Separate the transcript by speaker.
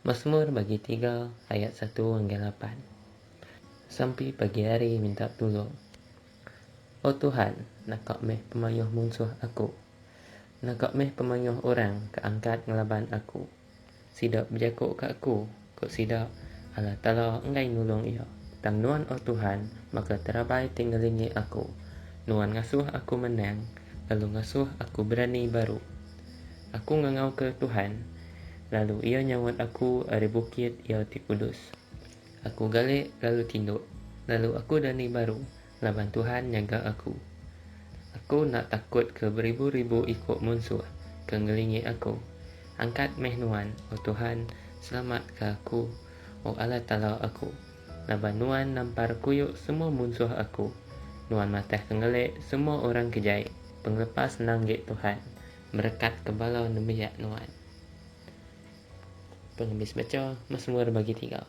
Speaker 1: Masmur bagi tiga ayat satu ngagai lapan. Sampi pagi hari minta tulung. O Tuhan, naka meh pemayuh munsuh aku. Naka meh pemayuh orang ke angkat ngelaban aku. Sida bejaku ka aku, ku sida, Allah Taala enggai nulung iya. Tang Nuan, O Tuhan, baka terabai ti ngelingi aku. Nuan ngasuh aku menang, lalu ngasuh aku berani baru. Aku ngangauka Tuhan, lalu Iya nyaut aku ari bukit Iya ti kudus. Aku galik lalu tinduk, lalu aku dani baru, laban Tuhan nyaga aku. Aku enda takut ke beribu-ribu iku munsuh ke ngelingi aku. Angkat meh Nuan, O Tuhan, selamatka aku, O Allah Taala aku, laban Nuan nampar kuyu semua munsuh aku. Nuan matahka ngelik semua orang ke jai. Pengelepas endang enggi Tuhan. Merekatka bala nembiak Nuan. Pengabis bacha Masmur bagi tiga.